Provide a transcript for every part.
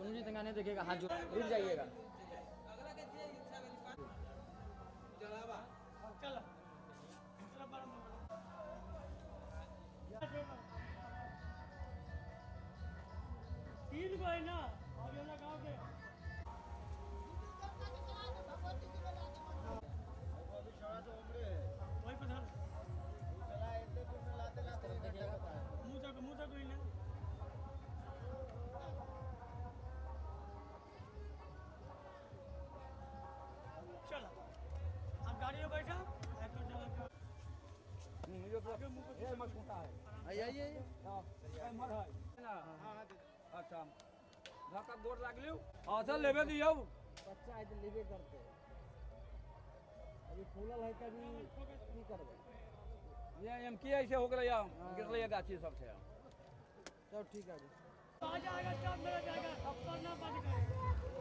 सुनिए देखिएगा, हाथ जोड़ रुक जाइएगा। तीन गो है ना गाँव के। वही पधार मुँह तक हुई ना। चलो आप गाड़ी में बैठा अच्छा धक्का गोर लागलियो। अच्छा लेबे दियौ, बच्चा है तो लेबे करते। अभी फूलल है तभी की करबै। ये एम की ऐसे हो गेलै, गिरलै गाछी सब छै। सब ठीक है, आ जाएगा सब मेरा जाएगा, अब करना बंद कर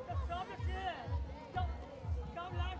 तो सब से सब लाख।